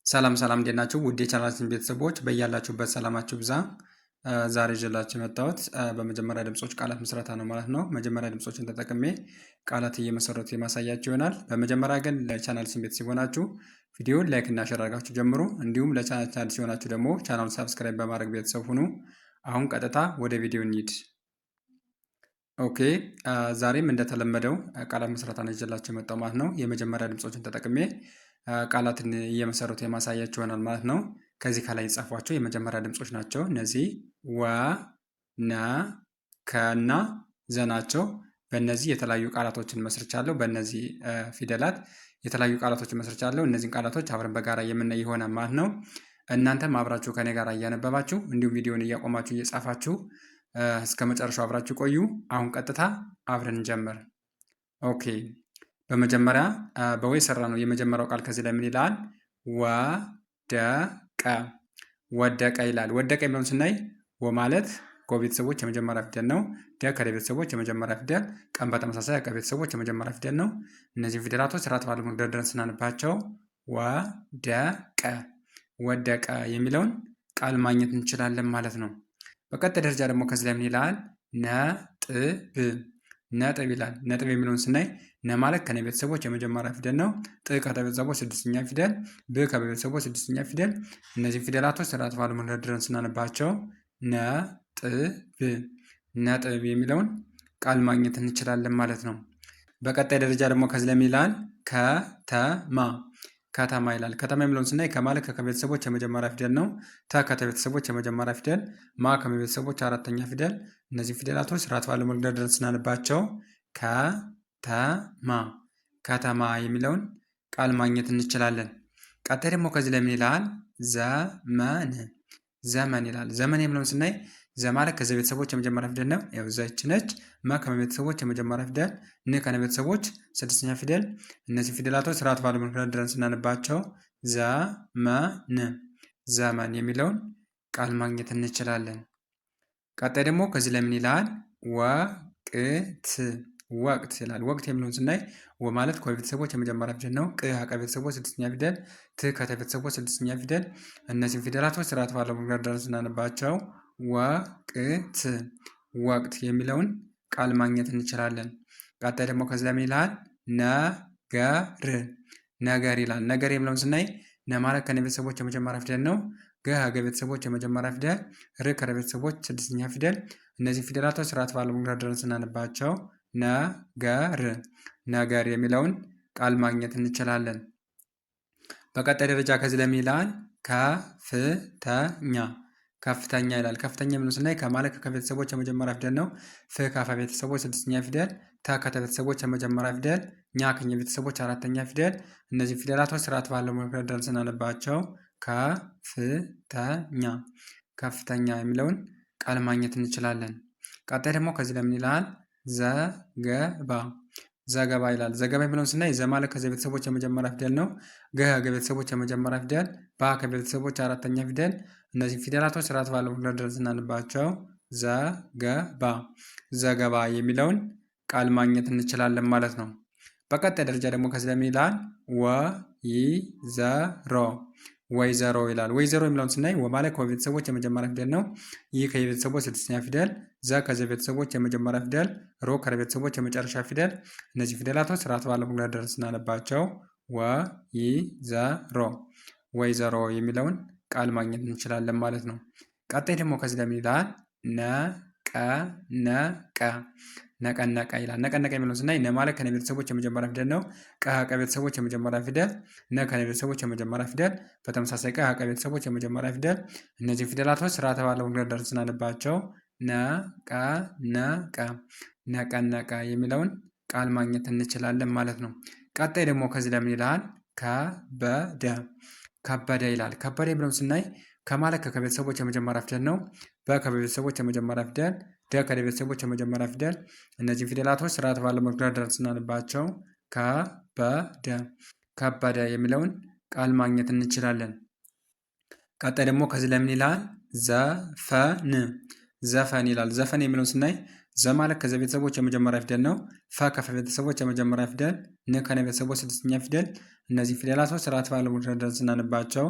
ሰላም ሰላም እንዴት ናችሁ? ውድ የቻናላችን ቤተሰቦች በያላችሁበት ሰላማችሁ ብዛ። ዛሬ ይዤላችሁ የመጣሁት በመጀመሪያ ድምጾች ቃላት ምስረታ ነው ማለት ነው። መጀመሪያ ድምጾችን ተጠቅሜ ቃላት እየመሰረቱ የማሳያችሁ ይሆናል። በመጀመሪያ ግን ለቻናላችን ቤተሰብ ሆናችሁ ቪዲዮውን like እና share አድርጋችሁ ጀምሩ። እንዲሁም ለቻናላችን አዲስ ሲሆናችሁ ደግሞ ቻናሉን subscribe በማድረግ ቤተሰብ ሁኑ። አሁን ቀጥታ ወደ ቪዲዮ እንሂድ። Okay፣ ዛሬም እንደተለመደው ቃላት ምስረታ ነው ይዤላችሁ የመጣው ማለት ነው። የመጀመሪያ ድምጾችን ተጠቅሜ ቃላትን እየመሰረቱ የማሳያቸው ይሆናል ማለት ነው። ከዚህ ከላይ የጻፏቸው የመጀመሪያ ድምጾች ናቸው። እነዚህ ወ፣ ነ፣ ከ እና ዘ ናቸው። በእነዚህ የተለያዩ ቃላቶችን መስርቻለሁ። በእነዚህ ፊደላት የተለያዩ ቃላቶችን መስርቻለሁ። እነዚህን ቃላቶች አብረን በጋራ የምናይ ይሆናል ማለት ነው። እናንተም አብራችሁ ከኔ ጋር እያነበባችሁ እንዲሁም ቪዲዮን እያቆማችሁ እየጻፋችሁ እስከ መጨረሻው አብራችሁ ቆዩ። አሁን ቀጥታ አብረን እንጀምር። Okay፣ በመጀመሪያ በወ የሰራ ነው የመጀመሪያው ቃል ከዚህ ላይ ምን ይላል? ወደቀ። ወደቀ ይላል። ወደቀ የሚለውን ስናይ ወ ማለት ጎ ቤተሰቦች የመጀመሪያ ፊደል ነው። ደ ከደ ቤተሰቦች የመጀመሪያ ፊደል፣ ቀን በተመሳሳይ ቀ ቤተሰቦች የመጀመሪያ ፊደል ነው። እነዚህን ፊደላቶች ስርዓት ባለው መንገድ ደርድረን ስናነባቸው ወደቀ፣ ወደቀ የሚለውን ቃል ማግኘት እንችላለን ማለት ነው። በቀጣይ ደረጃ ደግሞ ከዚህ ላይ ምን ይላል? ነጥብ። ነጥብ ይላል። ነጥብ የሚለውን ስናይ ነ ማለት ከነ ቤተሰቦች የመጀመሪያ ፊደል ነው። ጥ ከተ ቤተሰቦች ስድስተኛ ፊደል፣ ብ ከበ ቤተሰቦች ስድስተኛ ፊደል። እነዚህ ፊደላቶች ስርዓት ባለው መንገድ ደርድረን ስናነባቸው ነጥብ፣ ነጥብ የሚለውን ቃል ማግኘት እንችላለን ማለት ነው። በቀጣይ ደረጃ ደግሞ ከዚህ ላይ ምን ይላል? ከተማ። ከተማ ይላል። ከተማ የሚለውን ስናይ ከማለት ከከቤተሰቦች የመጀመሪያ ፊደል ነው። ተ ከተቤተሰቦች የመጀመሪያ ፊደል፣ ማ ከመቤተሰቦች አራተኛ ፊደል። እነዚህ ፊደላቶች ስርዓት ባለው መልኩ ደርድረን ስናነባቸው ከተማ፣ ከተማ የሚለውን ቃል ማግኘት እንችላለን። ቀጣይ ደግሞ ከዚህ ላይ ምን ይላል? ዘመን። ዘመን ይላል። ዘመን የሚለውን ስናይ ዘ ማለት ከዘ ቤተሰቦች የመጀመሪያ ፊደል ነው። ያው ዘች ነች። መ ከመ ቤተሰቦች የመጀመሪያ ፊደል፣ ን ከነ ቤተሰቦች ስድስተኛ ፊደል። እነዚህ ፊደላቶች ስርዓት ባለው መልኩ ደርድረን ስናነባቸው ዘመን፣ ዘመን የሚለውን ቃል ማግኘት እንችላለን። ቀጣይ ደግሞ ከዚህ ላይ ምን ይላል? ወቅት። ወቅት ይላል። ወቅት የሚለውን ስናይ ወ ማለት ከወ ቤተሰቦች የመጀመሪያ ፊደል ነው። ቅ ከቀ ቤተሰቦች ስድስተኛ ፊደል፣ ት ከተ ቤተሰቦች ስድስተኛ ፊደል። እነዚህን ፊደላቶች ስርዓት ባለው መንገድ ደርድረን ስናነባቸው ወቅት፣ ወቅት የሚለውን ቃል ማግኘት እንችላለን። ቀጣይ ደግሞ ከዚህ ላይ ምን ይላል? ነገር። ነገር ይላል። ነገር የሚለውን ስናይ ነ ማለት ከነ ቤተሰቦች የመጀመሪያ ፊደል ነው። ገ ከገ ቤተሰቦች የመጀመሪያ ፊደል፣ ር ከረ ቤተሰቦች ስድስተኛ ፊደል። እነዚህ ፊደላቶች ስርዓት ባለው መንገድ ደርድረን ስናነባቸው ነገር፣ ነገር የሚለውን ቃል ማግኘት እንችላለን። በቀጣይ ደረጃ ከዚህ ላይ ምን ይላል? ከፍተኛ። ከፍተኛ ይላል። ከፍተኛ የሚለውን ስናይ ከማለት ከከ ቤተሰቦች የመጀመሪያ ፊደል ነው። ፍ ከፈ ቤተሰቦች ስድስተኛ ፊደል፣ ተ ከተ ቤተሰቦች የመጀመሪያ ፊደል፣ ኛ ከኘ ቤተሰቦች አራተኛ ፊደል። እነዚህ ፊደላቶች ስርዓት ባለው መልኩ ደርድረን ስናነባቸው ከፍተኛ፣ ከፍተኛ የሚለውን ቃል ማግኘት እንችላለን። ቀጣይ ደግሞ ከዚህ ላይ ምን ይላል? ዘገባ። ዘገባ ይላል። ዘገባ የሚለውን ስናይ ዘ ማለት ከዘ ቤተሰቦች የመጀመሪያ ፊደል ነው። ገ ከገ ቤተሰቦች የመጀመሪያ ፊደል፣ ባ ከቤተሰቦች አራተኛ ፊደል። እነዚህ ፊደላቶች ስርዓት ባለው መንገድ ደርድረን ስናነባቸው ዘገባ፣ ዘገባ የሚለውን ቃል ማግኘት እንችላለን ማለት ነው። በቀጣይ ደረጃ ደግሞ ከዚህ ላይ ምን ይላል? ወይዘሮ። ወይዘሮ ይላል። ወይዘሮ የሚለውን ስናይ ወ ማለት ከወ ቤተሰቦች የመጀመሪያ ፊደል ነው። ይ ከየ ቤተሰቦች ስድስተኛ ፊደል፣ ዘ ከዘ ቤተሰቦች የመጀመሪያ ፊደል፣ ሮ ከረ ቤተሰቦች የመጨረሻ ፊደል። እነዚህ ፊደላቶች ስርዓት ባለው መንገድ ደርድረን ስናነባቸው ወይዘሮ፣ ወይዘሮ የሚለውን ቃል ማግኘት እንችላለን ማለት ነው። ቀጣይ ደግሞ ከዚህ ላይ ምን ይላል? ነቀነቀ። ነቀነቀ ይላል። ነቀነቀ የሚለውን ስናይ ነ ማለት ከነ ቤተሰቦች የመጀመሪያ ፊደል ነው። ቀ ከቀ ቤተሰቦች የመጀመሪያ ፊደል፣ ነ ከነ ቤተሰቦች የመጀመሪያ ፊደል፣ በተመሳሳይ ቀ ከቀ ቤተሰቦች የመጀመሪያ ፊደል። እነዚህ ፊደላቶች ስርዓት ባለው መንገድ ደርድረን ስናነባቸው ነቀነቀ፣ ነቀነቀ የሚለውን ቃል ማግኘት እንችላለን ማለት ነው። ቀጣይ ደግሞ ከዚህ ላይ ምን ይላል? ከበደ። ከበደ ይላል። ከበደ የሚለውን ስናይ ከማለት ከከ ቤተሰቦች የመጀመሪያ ፊደል ነው። በ ከበ ቤተሰቦች የመጀመሪያ ፊደል፣ ደ ከደ ቤተሰቦች የመጀመሪያ ፊደል። እነዚህን ፊደላቶች ስርዓት ባለው መልኩ ደርድረን ስናነባቸው ከበደ፣ ከበደ የሚለውን ቃል ማግኘት እንችላለን። ቀጣይ ደግሞ ከዚህ ላይ ምን ይላል? ዘፈን። ዘፈን ይላል። ዘፈን የሚለውን ስናይ ዘ ማለት ከዘ ቤተሰቦች የመጀመሪያ ፊደል ነው። ፈ ከፈ ቤተሰቦች የመጀመሪያ ፊደል፣ ን ከነ ቤተሰቦች ስድስተኛ ፊደል። እነዚህ ፊደላቶች ስርዓት ባለው መልኩ ስናነባቸው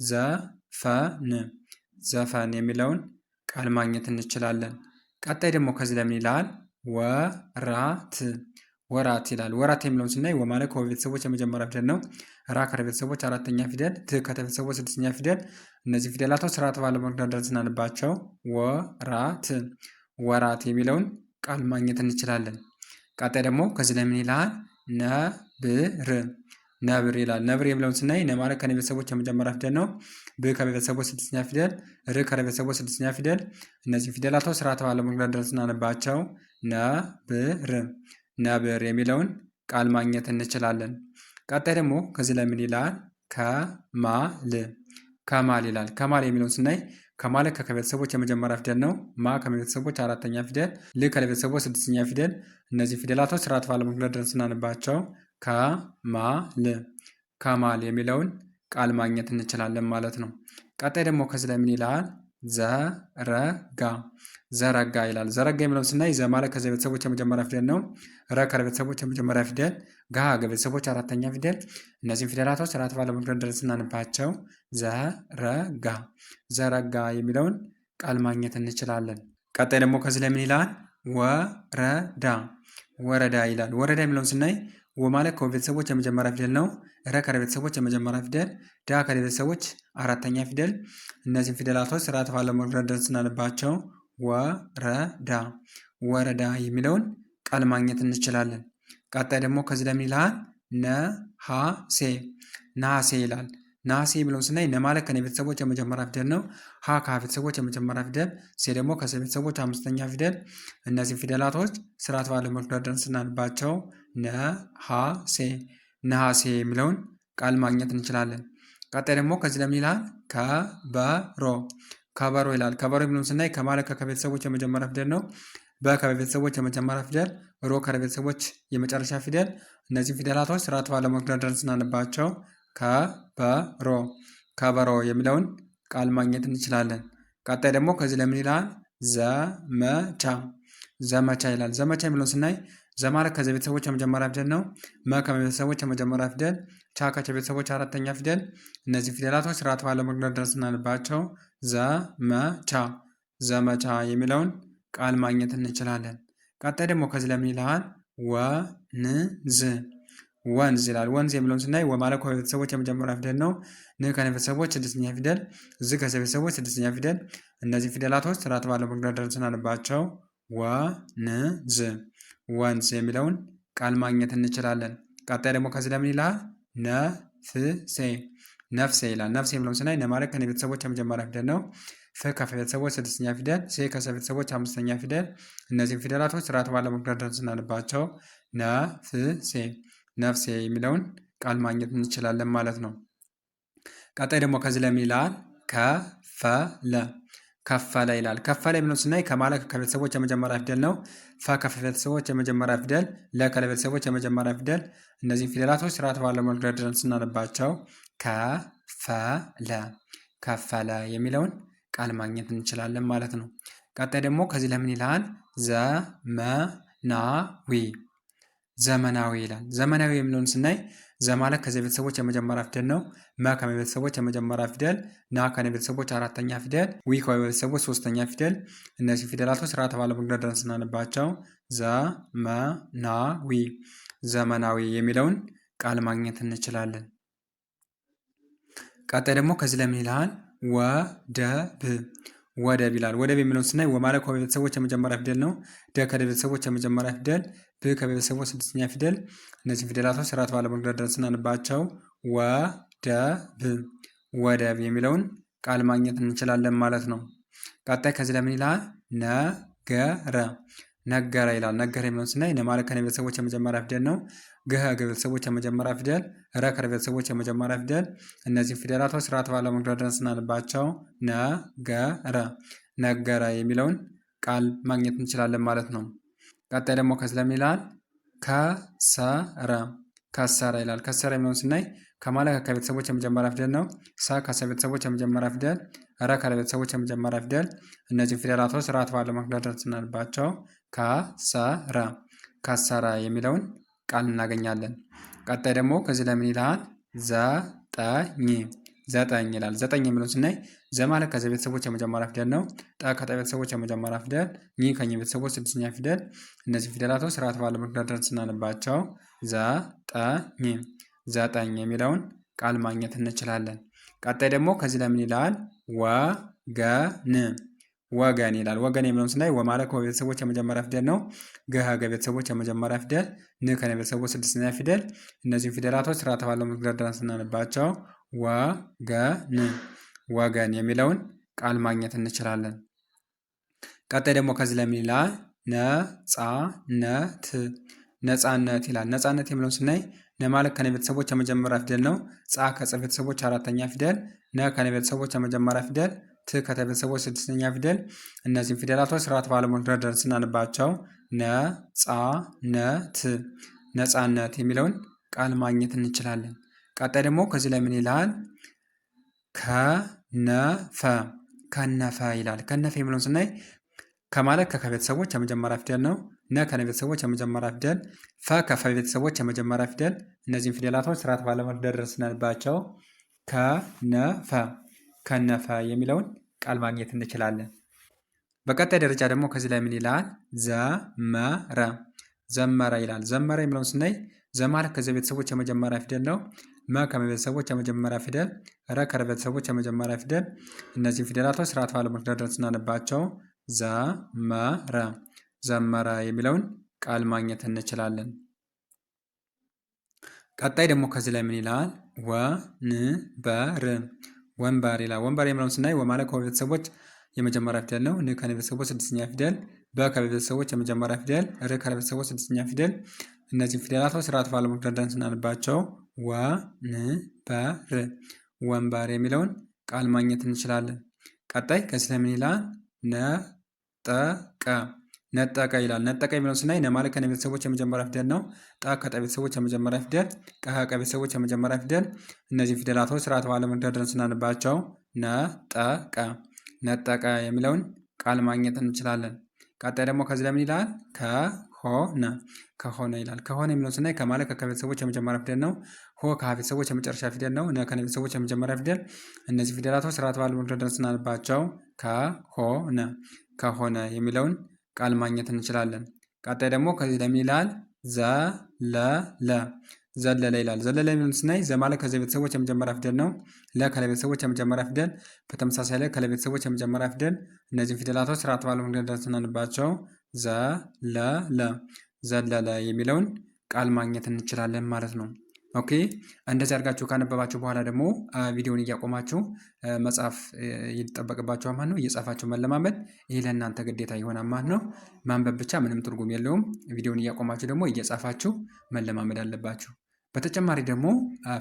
ዘፈን ዘፈን የሚለውን ቃል ማግኘት እንችላለን። ቀጣይ ደግሞ ከዚህ ለምን ይላል? ወራት ወራት ይላል። ወራት የሚለውን ስናይ ወ ማለት ከወ ቤተሰቦች የመጀመሪያ ፊደል ነው። ራ ከረ ቤተሰቦች አራተኛ ፊደል፣ ት ከተ ቤተሰቦች ስድስተኛ ፊደል። እነዚህ ፊደላቶች ስርዓት ባለው መልኩ ደርድረን ስናነባቸው ወራት ወራት የሚለውን ቃል ማግኘት እንችላለን። ቀጣይ ደግሞ ከዚህ ላይ ምን ይላል? ነብር ነብር ይላል። ነብር የሚለውን ስናይ ነ ማለት ከነ ቤተሰቦች የመጀመሪያ ፊደል ነው። ብ ከቤተሰቦች ስድስተኛ ፊደል፣ ር ከቤተሰቦች ስድስተኛ ፊደል። እነዚህ ፊደላቶች ስርዓት ባለው መልኩ ደርድረን ስናነባቸው ነብር ነብር የሚለውን ቃል ማግኘት እንችላለን። ቀጣይ ደግሞ ከዚህ ላይ ምን ይላል? ከማል ከማል ይላል። ከማል የሚለውን ስናይ ከማለ ከከቤተሰቦች የመጀመሪያ ፊደል ነው። ማ ከመቤተሰቦች አራተኛ ፊደል፣ ል ከለቤተሰቦች ስድስተኛ ፊደል። እነዚህ ፊደላቶች ስርዓት ባለው መልኩ ደርድረን ስናነባቸው ከማል ከማል የሚለውን ቃል ማግኘት እንችላለን ማለት ነው። ቀጣይ ደግሞ ከዚህ ላይ ምን ይላል? ዘረጋ ዘረጋ ይላል። ዘረጋ የሚለውን ስናይ ዘ ማለት ከዘ ቤተሰቦች የመጀመሪያ ፊደል ነው። ረ ከረ ቤተሰቦች የመጀመሪያ ፊደል፣ ጋ ገ ቤተሰቦች አራተኛ ፊደል። እነዚህም ፊደላቶች ስርዓት ባለው መልኩ ደርድረን ስናነባቸው ዘረጋ ዘረጋ የሚለውን ቃል ማግኘት እንችላለን። ቀጣይ ደግሞ ከዚህ ላይ ምን ይላል? ወረዳ ወረዳ ይላል። ወረዳ የሚለውን ስናይ ወ ማለት ከወ ቤተሰቦች የመጀመሪያ ፊደል ነው። ረ ከረ ቤተሰቦች የመጀመሪያ ፊደል፣ ዳ ከረ ቤተሰቦች አራተኛ ፊደል። እነዚህም ፊደላቶች ስርዓት ባለው መልኩ ደርድረን ስናነባቸው ወረዳ ወረዳ የሚለውን ቃል ማግኘት እንችላለን። ቀጣይ ደግሞ ከዚህ ለምን ይላል? ነሐሴ ነሐሴ ይላል። ነሐሴ የሚለውን ስናይ ነ ማለት ከነ ቤተሰቦች የመጀመሪያ ፊደል ነው። ሀ ከሀ ቤተሰቦች የመጀመሪያ ፊደል፣ ሴ ደግሞ ከሰ ቤተሰቦች አምስተኛ ፊደል። እነዚህም ፊደላቶች ስርዓት ባለው መልኩ ደርድረን ስናነባቸው ነሐሴ ነሐሴ የሚለውን ቃል ማግኘት እንችላለን። ቀጣይ ደግሞ ከዚህ ለምን ይላል? ከበሮ ከበሮ ይላል። ከበሮ የሚለውን ስናይ ከማለት ከከቤተሰቦች የመጀመሪያ ፊደል ነው። በ ከበቤተሰቦች የመጀመሪያ ፊደል፣ ሮ ከረቤተሰቦች የመጨረሻ ፊደል። እነዚህ ፊደላቶች ስርዓት ባለው መልኩ ደርድረን ስናነባቸው ከበሮ ከበሮ የሚለውን ቃል ማግኘት እንችላለን። ቀጣይ ደግሞ ከዚህ ለምን ይላል? ዘመቻ ዘመቻ ይላል። ዘመቻ የሚለውን ስናይ ዘ ማለት ከዘ ቤተሰቦች የመጀመሪያ ፊደል ነው። መ ከመቤተሰቦች የመጀመሪያ ፊደል፣ ቻ ከቸ ቤተሰቦች አራተኛ ፊደል። እነዚህ ፊደላቶች ስርዓት ባለው መልኩ ደርድረን ስናነባቸው ዘመቻ ዘመቻ የሚለውን ቃል ማግኘት እንችላለን። ቀጣይ ደግሞ ከዚህ ለምን ይልሃል? ወንዝ ወንዝ ይላል። ወንዝ የሚለውን ስናይ ወ ማለት ከቤተሰቦች የመጀመሪያ ፊደል ነው። ን ከነ ቤተሰቦች ስድስተኛ ፊደል፣ ዝ ከሰ ቤተሰቦች ስድስተኛ ፊደል። እነዚህ ፊደላቶች ስርዓት ባለው መልኩ ደርድረን ስናነባቸው ወንዝ ወንዝ የሚለውን ቃል ማግኘት እንችላለን። ቀጣይ ደግሞ ከዚህ ለምን ይላል? ነፍሴ ነፍሴ ይላል። ነፍሴ የሚለውን ስናይ ነ ማለት ከነ ቤተሰቦች የመጀመሪያ ፊደል ነው። ፍ ከፈ ቤተሰቦች ስድስተኛ ፊደል፣ ሴ ከሰ ቤተሰቦች አምስተኛ ፊደል። እነዚህም ፊደላቶች ስርዓት ባለው መልኩ ደርድረን ስናነባቸው ነፍሴ ነፍሴ የሚለውን ቃል ማግኘት እንችላለን ማለት ነው። ቀጣይ ደግሞ ከዚህ ለምን ይላል? ከፈለ ከፈለ ይላል። ከፈለ የሚለውን ስናይ ከማለት ከቤተሰቦች የመጀመሪያ ፊደል ነው። ፈ ከፈ ቤተሰቦች የመጀመሪያ ፊደል፣ ለ ከለ ቤተሰቦች የመጀመሪያ ፊደል። እነዚህም ፊደላቶች ስርዓት ባለው መልኩ ደርድረን ስናነባቸው ከፈለ ከፈለ የሚለውን ቃል ማግኘት እንችላለን ማለት ነው። ቀጣይ ደግሞ ከዚህ ለምን ይላል? ዘመናዊ ዘመናዊ ይላል። ዘመናዊ የሚለውን ስናይ ዘ ማለት ከዘ ቤተሰቦች የመጀመሪያ ፊደል ነው። መ ከመ ቤተሰቦች የመጀመሪያ ፊደል፣ ና ከነ ቤተሰቦች አራተኛ ፊደል፣ ዊ ከወ ቤተሰቦች ሶስተኛ ፊደል። እነዚህ ፊደላቶች ስርዓት ባለው መንገድ ደርድረን ስናነባቸው ዘመናዊ ዘመናዊ የሚለውን ቃል ማግኘት እንችላለን። ቀጣይ ደግሞ ከዚህ ለምን ይልሃል? ወደብ ወደብ ይላል። ወደብ የሚለውን ስናይ ወ ማለት ከወ የመጀመሪያ ፊደል ነው። ደ ከደ ቤተሰቦች የመጀመሪያ ፊደል፣ ብ ከቤተሰቦች ስድስተኛ ፊደል። እነዚህ ፊደላቶች ስርዓት ባለው መንገድ ደርድረን ስናነባቸው ወደብ ወደብ የሚለውን ቃል ማግኘት እንችላለን ማለት ነው። ቀጣይ ከዚህ ለምን ይላል? ነገረ ነገረ ይላል። ነገረ የሚለውን ስናይ ነ ማለት ከነ ቤተሰቦች የመጀመሪያ ፊደል ነው። ገ ከገ ቤተሰቦች የመጀመሪያ ፊደል፣ ረ ከረ ቤተሰቦች የመጀመሪያ ፊደል። እነዚህም ፊደላቶች ስርዓት ባለው መንገድ ደርድረን ስናነባቸው ነገረ ነገረ የሚለውን ቃል ማግኘት እንችላለን ማለት ነው። ቀጣይ ደግሞ ከዚህ ለምን ይላል? ከሰረ ከሰረ ይላል። ከሰረ የሚለውን ስናይ ከ ማለት ከከ ቤተሰቦች የመጀመሪያ ፊደል ነው። ሰ ከሰ ቤተሰቦች የመጀመሪያ ፊደል፣ ረ ከረ ቤተሰቦች የመጀመሪያ ፊደል። እነዚህን ፊደላቶች ስርዓት ባለው መልኩ ደርድረን ስናነባቸው ከሰረ ከሰረ የሚለውን ቃል እናገኛለን። ቀጣይ ደግሞ ከዚህ ላይ ምን ይላል? ዘጠኝ ዘጠኝ ይላል። ዘጠኝ የሚለውን ስናይ ዘ ማለት ከዘ ቤተሰቦች የመጀመሪያ ፊደል ነው። ጠ ከጠ ቤተሰቦች የመጀመሪያ ፊደል፣ ኝ ከኘ ቤተሰቦች ስድስተኛ ፊደል። እነዚህ ፊደላቶች ስርዓት ባለው መልኩ ደርድረን ስናነባቸው ዘጠኝ ዘጠኝ የሚለውን ቃል ማግኘት እንችላለን። ቀጣይ ደግሞ ከዚህ ላይ ምን ይላል? ወገን ወገን ይላል። ወገን የሚለውን ስናይ ወ ማለት ከወ ቤተሰቦች የመጀመሪያ ፊደል ነው። ገ ከገ ቤተሰቦች የመጀመሪያ ፊደል፣ ን ከነ ቤተሰቦች ስድስተኛ ፊደል። እነዚህን ፊደላቶች ስርዓት ባለው መልኩ ደርድረን ስናነባቸው ወገን ወገን የሚለውን ቃል ማግኘት እንችላለን። ቀጣይ ደግሞ ከዚህ ላይ ምን ይላል? ነፃነት ነፃነት ይላል። ነፃነት የሚለውን ስናይ ነ ማለት ከነ ቤተሰቦች የመጀመሪያ ፊደል ነው። ጻ ከጸ ቤተሰቦች አራተኛ ፊደል፣ ነ ከነ ቤተሰቦች የመጀመሪያ ፊደል፣ ት ከተ ቤተሰቦች ስድስተኛ ፊደል። እነዚህም ፊደላቶች ስርዓት ባለው መልኩ ደርድረን ስናነባቸው ነ ጻ ነ ት ነፃነት የሚለውን ቃል ማግኘት እንችላለን። ቀጣይ ደግሞ ከዚህ ላይ ምን ይላል? ከነፈ ከነፈ ይላል። ከነፈ የሚለውን ስናይ ከ ማለት ከከ ቤተሰቦች የመጀመሪያ ፊደል ነው። ነ ከነ ቤተሰቦች የመጀመሪያ ፊደል፣ ፈ ከፈ ቤተሰቦች የመጀመሪያ ፊደል። እነዚህን ፊደላቶች ስርዓት ባለው መልኩ ደርድረን ስናነባቸው ከነፈ ከነፈ የሚለውን ቃል ማግኘት እንችላለን። በቀጣይ ደረጃ ደግሞ ከዚህ ላይ ምን ይላል? ዘመረ ዘመረ ይላል። ዘመረ የሚለውን ስናይ ዘ ማለት ከዘ ቤተሰቦች የመጀመሪያ ፊደል ነው። መ ከመ ቤተሰቦች የመጀመሪያ ፊደል፣ ረ ከረ ቤተሰቦች የመጀመሪያ ፊደል። እነዚህን ፊደላቶች ስርዓት ባለው መልኩ ደርድረን ስናነባቸው ዘመረ ዘመረ የሚለውን ቃል ማግኘት እንችላለን። ቀጣይ ደግሞ ከዚህ ላይ ምን ይላል? ወንበር ወንበር ይላል። ወንበር የሚለውን ስናይ ወ ማለት ከወ ቤተሰቦች የመጀመሪያ ፊደል ነው። ን ከነ ቤተሰቦች ስድስተኛ ፊደል፣ በ ከበ ቤተሰቦች የመጀመሪያ ፊደል፣ ር ከረ ቤተሰቦች ስድስተኛ ፊደል። እነዚህን ፊደላቶች ስርዓት ባለው መልኩ ደርድረን ስናነባቸው ወንበር ወንበር የሚለውን ቃል ማግኘት እንችላለን። ቀጣይ ከዚህ ላይ ምን ይላል? ነጠቀ ነጠቀ ይላል። ነጠቀ የሚለውን ስናይ ነ ማለት ከነ ቤተሰቦች የመጀመሪያ ፊደል ነው። ጠ ከጠ ቤተሰቦች የመጀመሪያ ፊደል፣ ቀ ከቀ ቤተሰቦች የመጀመሪያ ፊደል። እነዚህን ፊደላቶች ስርዓት ባለው መልኩ ደርድረን ስናነባቸው ነጠቀ ነጠቀ የሚለውን ቃል ማግኘት እንችላለን። ቀጣይ ደግሞ ከዚህ ላይ ምን ይላል? ከሆነ ከሆነ ይላል። ከሆነ የሚለውን ስናይ ከ ማለት ከከ ቤተሰቦች የመጀመሪያ ፊደል ነው። ሆ ከሀ ቤተሰቦች የመጨረሻ ፊደል ነው። ነ ከነ ቤተሰቦች የመጀመሪያ ፊደል። እነዚህ ፊደላቶች ስርዓት ባለው መልኩ ደርድረን ስናነባቸው ከሆነ ከሆነ የሚለውን ቃል ማግኘት እንችላለን። ቀጣይ ደግሞ ከዚህ ላይ ምን ይላል? ዘለለ ዘለለ ይላል። ዘለለ የሚለውን ስናይ ዘ ማለት ከዘ ቤተሰቦች የመጀመሪያ ፊደል ነው። ለ ከለ ቤተሰቦች የመጀመሪያ ፊደል፣ በተመሳሳይ ላይ ከለ ቤተሰቦች የመጀመሪያ ፊደል። እነዚህን ፊደላቶች ስርዓት ባለው መንገድ ደርድረን ስናነባቸው ዘለለ ዘለለ የሚለውን ቃል ማግኘት እንችላለን ማለት ነው። Okay እንደዚህ አድርጋችሁ ካነበባችሁ በኋላ ደግሞ ቪዲዮውን እያቆማችሁ መጻፍ ይጠበቅባችኋል ማለት ነው። እየጻፋችሁ መለማመድ ይህ ለእናንተ ግዴታ ይሆናል ማለት ነው። ማንበብ ብቻ ምንም ትርጉም የለውም። ቪዲዮውን እያቆማችሁ ደግሞ እየጻፋችሁ መለማመድ አለባችሁ። በተጨማሪ ደግሞ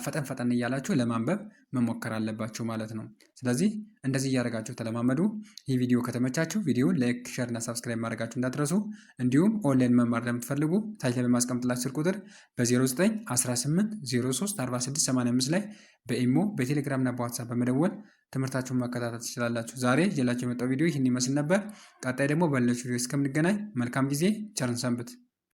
ፈጠን ፈጠን እያላችሁ ለማንበብ መሞከር አለባችሁ ማለት ነው። ስለዚህ እንደዚህ እያደረጋችሁ ተለማመዱ። ይህ ቪዲዮ ከተመቻችሁ ቪዲዮውን like፣ share እና subscribe ማድረጋችሁ እንዳትረሱ። እንዲሁም ኦንላይን መማር ለምትፈልጉ ታች ላይ በማስቀምጥላችሁ ስልክ ቁጥር በ0918 03 46 85 ላይ በኢሞ በቴሌግራም እና በዋትሳፕ በመደወል ትምህርታችሁን መከታተል ትችላላችሁ። ዛሬ ይዤላችሁ የመጣው ቪዲዮ ይህን ይመስል ነበር። ቀጣይ ደግሞ በሌሎች ቪዲዮ እስከምንገናኝ መልካም ጊዜ፣ ቸርን ሰንብት።